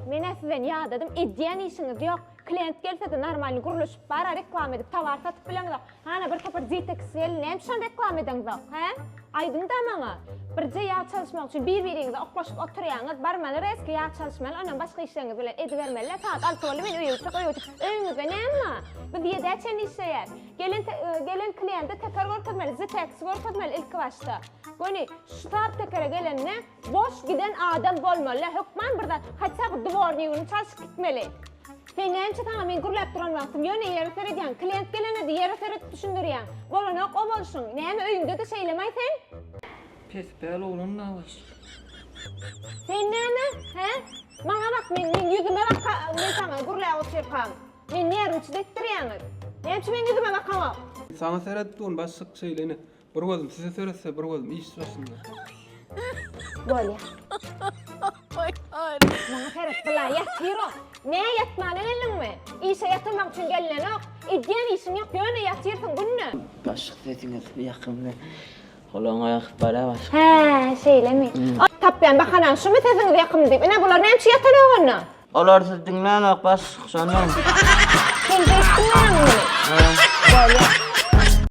Men-ä sizden ýadadym, edýän işiňiz ýok. Klient gelse-de normalny gürleşip bar-a, reklama edip towar satyp bileňzok. Hana bir topar Zitex geldi, näme üçin şony reklama edeňzok, hä? Aýdyň-da maňa. Birje ýag çalyşmak üçin bir-biriňize oklaşyp oturýaňyz. Barmaly rezki ýag çalyşmaly, ondan başga işleriňizi bilen edibermeli-dä. Sagat alty boldy, men öýe gitjek, öýe gitjek. Öýüňizde näme bar? Biz ýedä çenli işleýäs. Gelen gelen kliýente teker görkezmeli, Zitex görkezmeli ilki başda. Göni şu sap tekere gelende boş giden adam bolmaly-dä. Hökman bir zat, haçan bir dwornigini çalşyp gitmeli. Sen näme üçin saňa men gürläp duran wagtym ýöne ýere seredýäň? Klient gelende-de ýere seredip düşündirýäň. Bolanok o bolşuň. Näme öýüňde-de şeýlemaý sen? Pespäl oglan nabaş. Sen näme? Hä? Maňa bak men meň ýüzüme bak men saňa gürläp otyrkam. Meni nerwçit etdirýäňiz. Näme üçin meň ýüzüme bakaňok? Saňa seredip durun başlyk şeýle ine. Bir gözüm size seretse, bir gözüm iş başynda. Bolýa. Maňa seret, bula ýatyr o. Nä ýatmana geldiňmi? Işe ýatyrmak üçin gelnenok. Edýän işiň ýok, ýöne ýatyrsyň günde. Başlyk sesiňiz ýakymly. Gulagyňa ýakyp barýar başlyk. Hä, şeýlemi? Tapýan bahanaň şumy sesiňiz ýakymly diýip. Ine bular näme üçin ýatanok onda? Olar sizi diňlänok başlyk şondan. Sen beýtdiňmi muny? Hä. Bolýa.